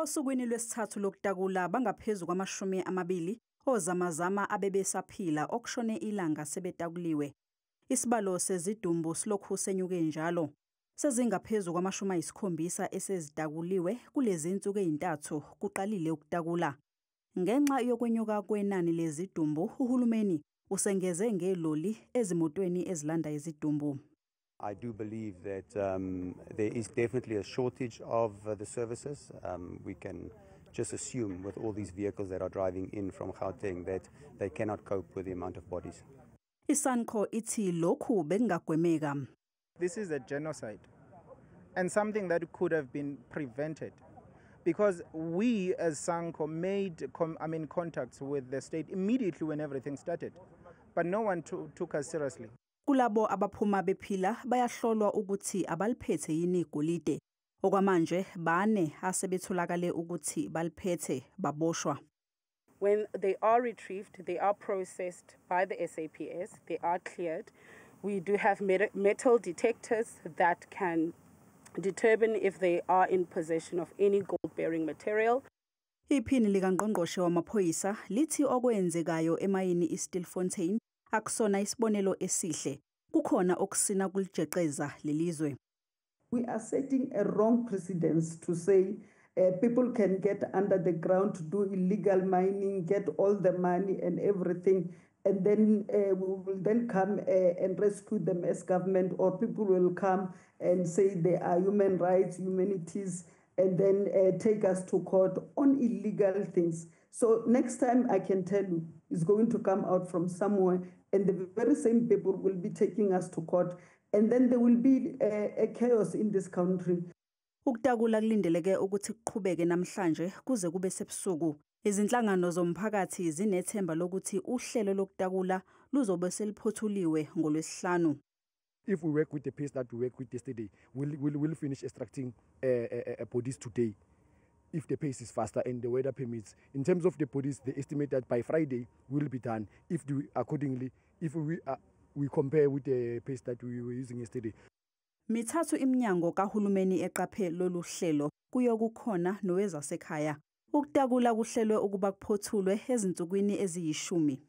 Osukwini lwesithathu lokutakula, bangaphezu kwama-20 ozamazama abebesaphila okushone ilanga sebetakuliwe. Isibalo sezidumbu silokhu senyuke njalo. Sezingaphezu kwama-70 esezitakuliwe kulezi nsuku ezintathu kuqalile ukutakula. Ngenxa yokwenyuka kwenani lezidumbu, uhulumeni usengeze ngeloli ezimotweni ezilanda izidumbu. I do believe that there is definitely a shortage of the services. We can just assume with all these vehicles that are driving in from Gauteng that they cannot cope with the amount of bodies. ISANCO ithi lokhu bekungagwemeka. This is a genocide and something that could have been prevented because we as SANCO made I mean, contacts with the state immediately when everything started, but no one took us seriously. Kulabo abaphuma bephila, bayahlolwa ukuthi abaliphethe yini igolide. Okwamanje bane asebetholakale ukuthi baliphethe baboshwa. When they are retrieved, they are processed by the SAPS, they are cleared. We do have metal detectors that can determine if they are in possession of any gold bearing material. Iphini likaNgqongqoshe wamaphoyisa lithi okwenzekayo emayini iStilfontein akusona isibonelo esihle. Kukhona okusina kulijeqeza lelizwe. We are setting a wrong precedence to say people can get under the ground to do illegal mining, get all the money and everything, and then we will then come and rescue them as government, or people will come and say they are human rights, humanities, and then take us to court on illegal things. So next time, I can tell you, it's going to come out from somewhere, and the very same people will be taking us to court, and then there will be a chaos in this country. Ukutakula kulindeleke ukuthi kuqhubeke namhlanje kuze kube sebusuku. Izinhlangano zomphakathi zinethemba lokuthi uhlelo lokutakula luzobe seliphothuliwe ngoLwesihlanu. If we work with the pace that we work with yesterday, we'll finish extracting bodies today, if the pace is faster and the weather permits. In terms of the bodies, they estimate that by Friday we'll be done, if the, accordingly, if we compare with the pace that we were using yesterday. Mithathu iminyango kahulumeni eqaphe lolu hlelo, kuyokukhona nowezasekhaya. Ukutakula kuhlelwe ukuba kuphothulwe ezinsukwini eziyishumi.